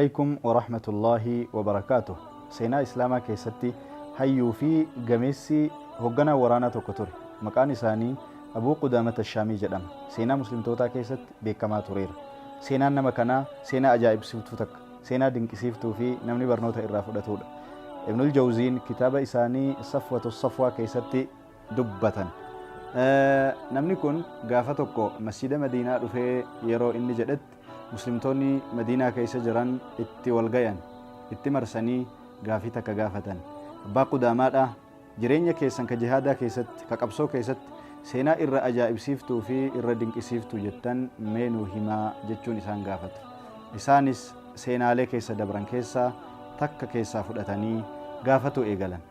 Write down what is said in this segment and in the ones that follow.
Aleykum warahmatullaahi wabarakaatuh Seenaa Islaamaa keessatti hayyuu fi gameessi hogganaa waraanaa tokko ture. Maqaan isaanii Abuu Qudaamat Ashaamii jedhama. Seenaa Muslimtootaa keessatti beekamaa tureera. Seenaan nama kanaa seenaa ajaa'ibsiiftuu takka, seenaa dinqisiiftuu fi namni barnoota irraa fudhatuudha. Ibnul Jawziin kitaaba isaanii Safwatu Safwaa keessatti dubbatan. Namni kun gaafa tokko masjiida Madiinaa dhufee yeroo inni jedhetti Muslimtoonni Madiinaa keessa jiran itti wal gayan, itti marsanii gaafii takka gaafatan. Abbaa Qudaamaadha, jireenya keessan ka jihaadaa keessatti, ka qabsoo keessatti seenaa irra ajaa'ibsiiftuu fi irra dinqisiiftuu jettan mee nuu himaa jechuun isaan gaafatu. Isaanis seenaalee keessa dabran keessaa takka keessaa fudhatanii gaafatuu eegalan,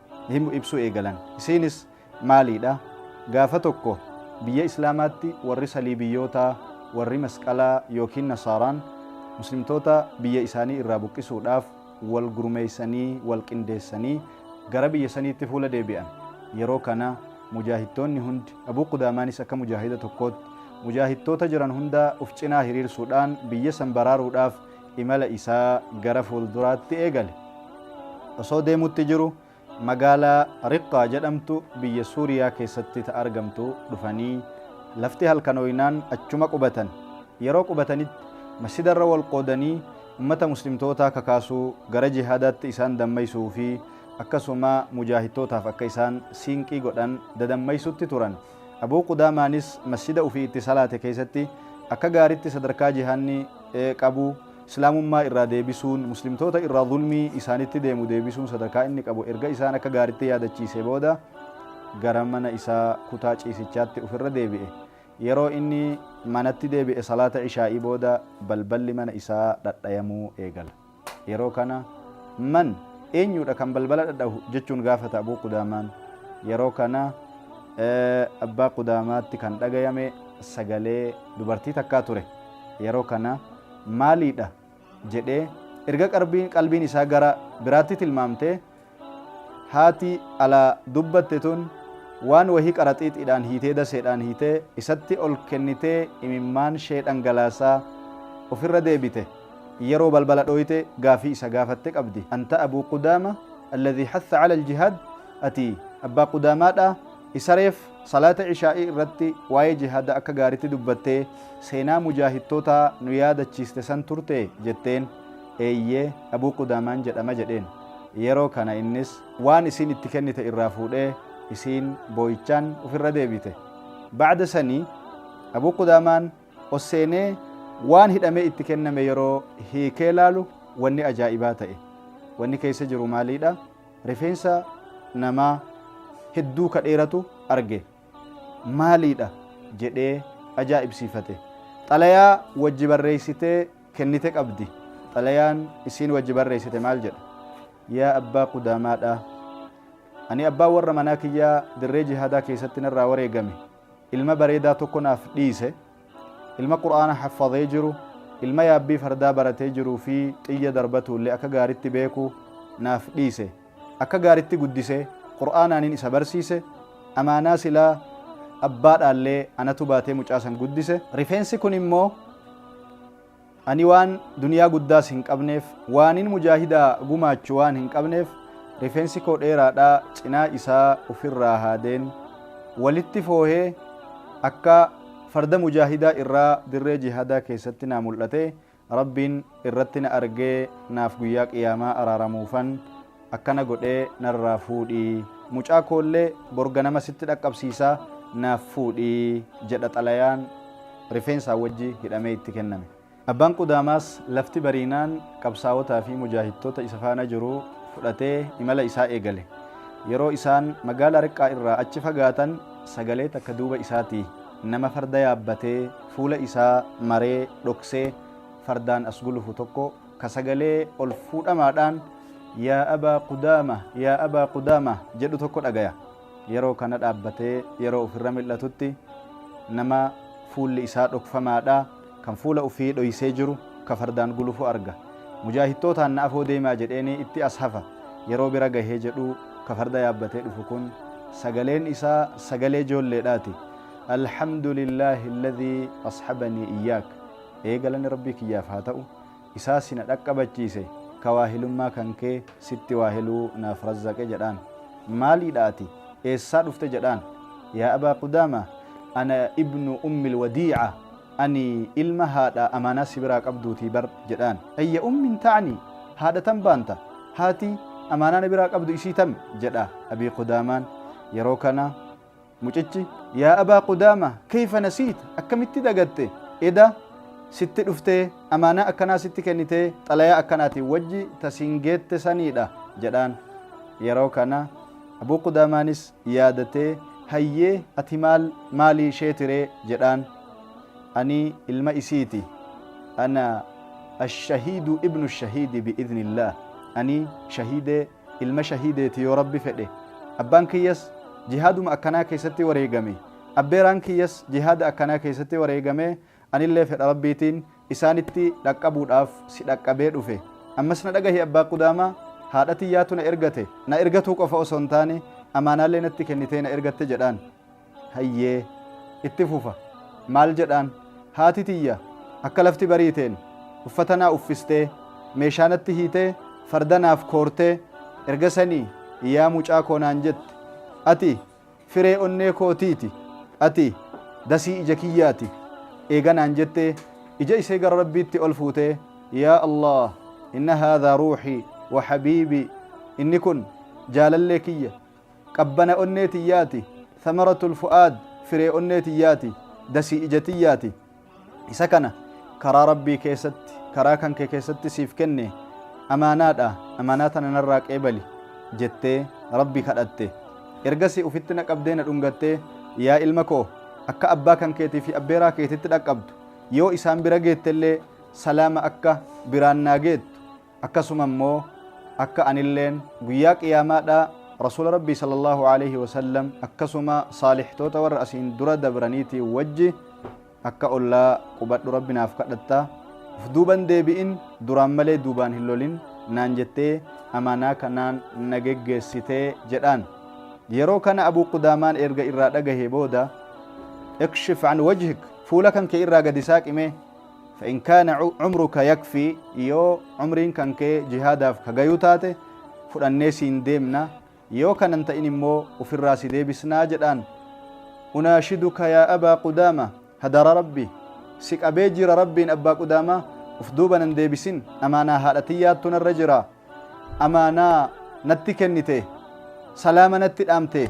ibsuu eegalan. Isiinis maaliidha? Gaafa tokko biyya Islaamaatti warri saliibiyyootaa, warri masqalaa yookiin nasaaraan muslimtoota biyya isaanii irraa buqqisuudhaaf wal gurmeessanii, wal qindeessanii gara biyya saniitti fuula deebi'an. Yeroo kana mujaahidtoonni hundi, Abuu Qudaamaanis akka mujaahida tokkootti mujaahidtoota jiran hunda uf cinaa hiriirsuudhaan biyya san baraaruudhaaf imala isaa gara fuulduraatti eegale. Osoo deemutti jiru Magaalaa Riqqaa jedhamtu biyya Suuriyaa keessatti ta argamtu dhufanii lafti halkanooynaan achuma qubatan. Yeroo qubatanitti masjidarra wal qoodanii ummata muslimtootaa kakaasuu, gara jihaadaatti isaan dammaysuu fi akkasuma mujaahidtootaaf akka isaan siinqii godhan dadammaysutti turan. Abuu Qudaamaanis masjida ufii itti salaate keessatti akka gaaritti sadarkaa jihaanni qabu, Islaamummaa irraa deebisuun, Muslimtoota irraa zulmii isaanitti deemu deebisuun sadarkaa inni qabu erga isaan akka gaaritti yaadachiisee booda gara mana isaa kutaa ciisichaatti ufirra deebi'e. Yeroo inni manatti deebi'e salaata ishaa'ii booda balballi mana isaa dhadhayamuu eegala. Yeroo kana Man? Eenyuudha kan balbala dhadhahu? jechuun gaafata Abuu Qudaamaan. Yeroo kana Abbaa Qudaamaatti kan dhagayame sagalee dubartii takkaa ture. Yeroo kana maaliidha jedhee erga qalbiin isaa gara biraatti tilmaamtee haati alaa dubbatte tun waan wahii qaraxiixiidhaan hiitee daseedhaan hiitee isatti ol kennitee imimmaan shee dhangalaasaa ofirra deebite. Yeroo balbala dhooyte gaafii isa gaafatte qabdi. Anta Abuu Qudaama alladhii hatha ala aljihaad? Ati Abbaa Qudaamaadhaa isa reef Salaata Ishaa'ii irratti waa'ee jihaada akka gaaritti dubbattee seenaa mujaahidtootaa nu yaadachiiste san turtee? jetteen. Eeyyee, Abuu Qudaamaan jedhama jedheen. Yeroo kana innis waan isiin itti kennite irraa fuudhee isiin booyichaan ufirra deebite. Ba'da sanii Abuu Qudaamaan os seenee waan hidhamee itti kenname yeroo hiikee laalu wanni ajaa'ibaa ta'e. Wanni keessa jiru maaliidha? Rifeensa namaa hedduu ka dheeratu arge. Maaliidha? jedhee ajaa'ibsiifate. Xalayaa wajji barreessitee kennite qabdi. Xalayaan isiin wajji barreessite maal jedha? Yaa abbaa Qudaamaadhaa! Ani abbaan warra manaa kiyyaa dirree jihaadaa keessatti narraa wareegame. Ilma bareedaa tokko naaf dhiise. Ilma Qur'aana haffazee jiru, ilma yaabbii fardaa baratee jiruu fi xiyya darbatuullee akka gaaritti beeku naaf dhiise. Akka gaaritti guddisee, Qur'aanaanin isa barsiise, amaanaa silaa abbaadhaallee anatu baatee mucaa san guddise. Rifeensi kun immoo ani waan duniyaa guddaas hin qabneef, waanin mujaahidaa gumaachu waan hin qabneef, rifeensi koo dheeraadhaa cinaa isaa ufirraa haadeen walitti foohee akka farda mujaahidaa irraa dirree jihaadaa keessatti naa mul'atee Rabbiin irratti na argee naaf guyyaa qiyaamaa araaramuufan akkana godhee narraa fuudhi. Mucaa koollee bor ganama sitti dhaqqabsiisaa naaf fuudhi jedha xalayaan rifeensaan wajji hidhamee itti kenname. Abbaan Qudaamaas lafti bariinaan qabsaawotaa fi mujaahidtoota isa faana jiru fudhatee imala isaa eegale. Yeroo isaan magaalaa Riqqaa irraa achi fagaatan sagalee takka duuba isaatii nama farda yaabbatee fuula isaa maree dhoksee fardaan as gulufu tokko ka sagalee ol fuudhamaadhaan Yaa Abaa Qudaamah! Yaa Abaa Qudaamah! jedhu tokko dhagaya. Yeroo kana dhaabbatee yeroo ufirra mil'atutti nama fuulli isaa dhokfamaadha, kan fuula ufii dhoysee jiru, ka fardaan gulufu arga. Mujaahidtootaan na afoo deemaa jedheenii itti as hafa. Yeroo bira gahee jedhu ka farda yaabbatee dhufu kun sagaleen isaa sagalee joolleedhaati. Alhamdulillaahi alladhii ashabanii iyyaak. Ee galanni Rabbii kiyyaaf haa ta'u. Isaa si na dhaqqabachiise ka waahilummaa kankee sitti waaheluu naaf razzaqe jedhaan. Maaliidha ati? Eessaa dhufte jedhaan. Yaa Abaa Qudaama, ana ibnu ummil wadii'a, ani ilma haadha amaanaa si biraa qabduutii bar jedhaan. Ayya ummin ta'ni? Haadha tam baanta? Haati amaanaa na biraa qabdu isii tami? Jedha Abii Qudaamaan. Yeroo kana Mucichi, Yaa Abaa Qudaama, kayfa nasiita? Akkamitti dagatte? Eda sitti dhuftee, amaanaa akkanaa sitti kennitee, xalayaa akkanaatiin wajji ta siin geette saniidha jedhaan. Yeroo kana Abuu Qudaamaanis yaadatee, Hayyee, ati maal, maalii isheeti ree? jedhaan. Ani ilma isiiti. Ana ash-shahiidu ibnu ash-shahiidi bi'idhnillaah. Ani shahiidee ilma shahiideeti yoo Rabbi fedhe. Abbaan kiyyas jihaaduma akkanaa keessatti wareegame. Abbeeraan kiyyas jihaada akkanaa keessatti wareegame. Anillee fedha Rabbiitiin isaanitti dhaqqabuudhaaf si dhaqqabee dhufe. Ammas na dhagahi Abbaa Qudaamaa, haadha tiyyaatu na ergate. Na ergatuu qofa osoo hin taane amaanaallee natti kennitee na ergatte jedhaan. Hayyee, itti fufa. Maal jedhaan? Haati tiyya akka lafti bariiteen uffata naa uffistee, meeshaa natti hiitee, farda naaf koortee, erga sanii yaa mucaa koo naan jette. Ati firee onnee kootiiti. Ati dasii ija kiyyaati. Eega naan jettee ija isee gara Rabbiitti ol fuutee, Yaa Allaah, inna haadhaa ruuhii wa habiibii, inni kun jaalallee kiyya, Qabbana onnee tiyyaati, thamaratul fu'aad, firee onnee tiyyaati, dasii ija tiyyaati. Isa kana karaa Rabbii keessatti, karaa kan kee keessatti siif kenne amaanaadha, amaanaa tana narraa qeebali jettee Rabbi kadhatte. Ergasii ufitti na qabdee na dhungattee, yaa ilma koo, akka abbaa kan keetii fi abbeeraa keetitti dhaqqabdu, yoo isaan bira geettellee salaama akka biraan naa geettu, Akkasuma immoo akka anilleen guyyaa qiyaamaadhaa Rasuula Rabbii sallallaahu aleyhi wa sallam akkasuma saalihtoota warra asiin dura dabraniitiin wajji akka ollaa qubadhu Rabbi naaf kadhatta, uf duuban deebi'in, duraan malee duubaan hin lolin naan jettee amaanaa kanaan na geggeessite jedhaan. Yeroo kana Abuu Qudaamaan erga irraa dhagahee booda, Ikshif an wajhik, fuula kan kee irraa gadi saaqi mee, Fa-in kaana cumruka yakfii, yoo umriin kan kee jihaadaaf ka gayu taate fudhannee siin deemna, yoo kana hin ta'in immoo ufirraa si deebisnaa jedhaan. Unaashiduka yaa Abaa Qudaama, hadaraa Rabbii, si qabee jira Rabbiin Abbaa Qudaamaa, uf duuba nan deebisin, amaanaa haadha tiyyaattu narra jira, amaanaa natti kennite, salaama natti dhaamte,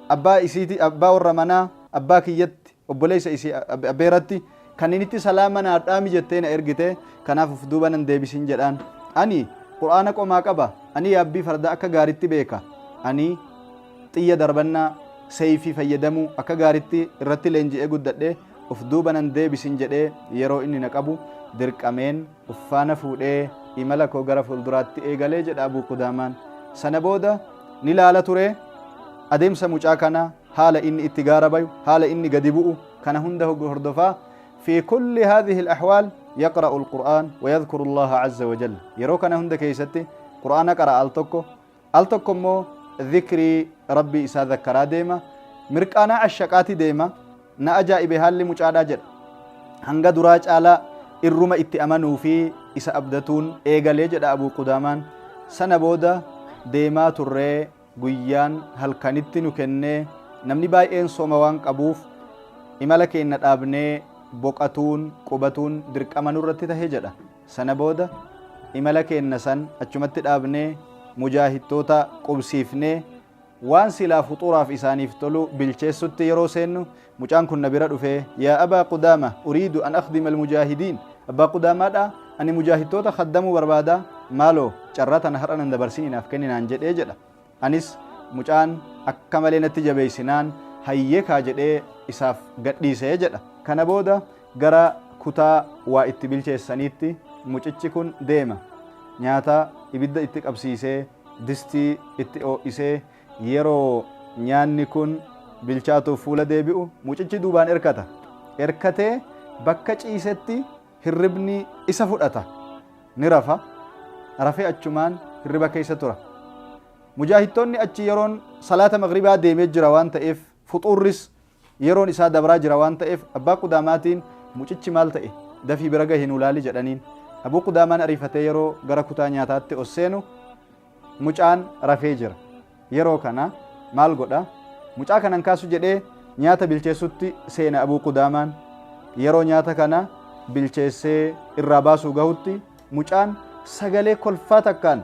abbaa isiiti, abbaa warra manaa, abbaa kiyyatti, obboleessa isii abbeeratti kanninitti salaama naa dhaami jettee na ergite, kanaaf uf duuba nan deebisin jedhaan. Ani Qur'aana qomaa qaba, ani yaabbii fardaa akka gaaritti beeka, ani xiyya darbannaa, seeyfii fayyadamuu akka gaaritti irratti leenji'ee guddadhe, uf duuba nan deebisin jedhee yeroo inni na qabu dirqameen uf faana fuudhee imala koo gara fuulduraatti eegalee jedha Abuu Qudaamaan. Sana booda ni laala ture adeemsa mucaa kanaa. Haala inni itti gaara bayu, haala inni gadi bu'u, kana hunda hordofaa. Fi kulli haadhihi al-ahwaal yaqra'u al-Qur'aan wa yadhkuru Allaha azza wa jalla. Yeroo kana hunda keessatti Qur'aana qara'a al tokko, al tokko immoo dhikrii Rabbii isaa dhakkaraa deema, mirqaanaa ashaqaati deema. Na ajaa'ibe haalli mucaadhaa jedha. Hanga duraa caalaa irruma itti amanuu fi isa abdatuun eegalee jedha Abuu Qudaamaan. Sana booda deemaa turree guyyaan halkanitti nu kennee namni baay'een sooma waan qabuuf imala keenna dhaabnee boqatuun, qubatuun dirqama nurratti tahe jedha. Sana booda imala keenna san achumatti dhaabnee mujaahidtoota qubsiifnee waan silaa fuxuuraaf isaaniif tolu bilcheessutti yeroo seennu mucaan kun na bira dhufee, Yaa Abaa Qudaama, uriidu an akhdima al-mujaahidiin, Abbaa Qudaamaadhaa, ani mujaahidtoota khaddamuu barbaada, maaloo carraa tana har'a nan dabarsinii naaf kenni naan jedhee jedha. Anis mucaan akka malee natti jabeessinaan hayyee kaa jedhee isaaf gadhiise jedha. Kana booda gara kutaa waa itti bilcheessaniitti mucichi kun deema. Nyaata ibidda itti qabsiisee, distii itti oo'isee, Yeroo nyaanni kun bilchaatuuf fuula deebi'u mucichi duubaan erkata. Erkatee bakka ciisetti hirribni isa fudhata. Ni rafa. Rafee achumaan hirriba keessa tura. Mujaahidtoonni achi yeroon salaata maghribaa deemee jira waan ta'eef fuxuurris yeroon isaa dabraa jira waan ta'eef Abbaa Qudaamaatiin mucichi maal ta'e dafii bira gahi nuu laali jedhaniin. Abuu Qudaamaan ariifatee yeroo gara kutaa nyaataatti ol seenu mucaan rafee jira. Yeroo kana maal godha? Mucaa kanan kaasu jedhee nyaata bilcheessutti seena Abuu Qudaamaan. Yeroo nyaata kana bilcheessee irraa baasuu gahutti mucaan sagalee kolfaa takkaan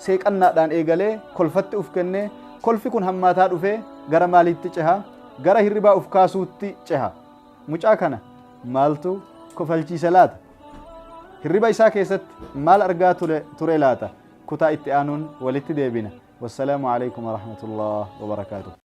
seeqannaadhaan eegalee kolfatti uf kennee, kolfi kun hammaataa dhufee gara maaliitti ceha? Gara hirribaa uf kaasuutti ceha. Mucaa kana maaltu kofalchiise laata? Hirriba isaa keessatti maal argaa ture laata? Kutaa itti aanuun walitti deebina. Wassalaamu alaikum warahmatullahi wabarakaatuh.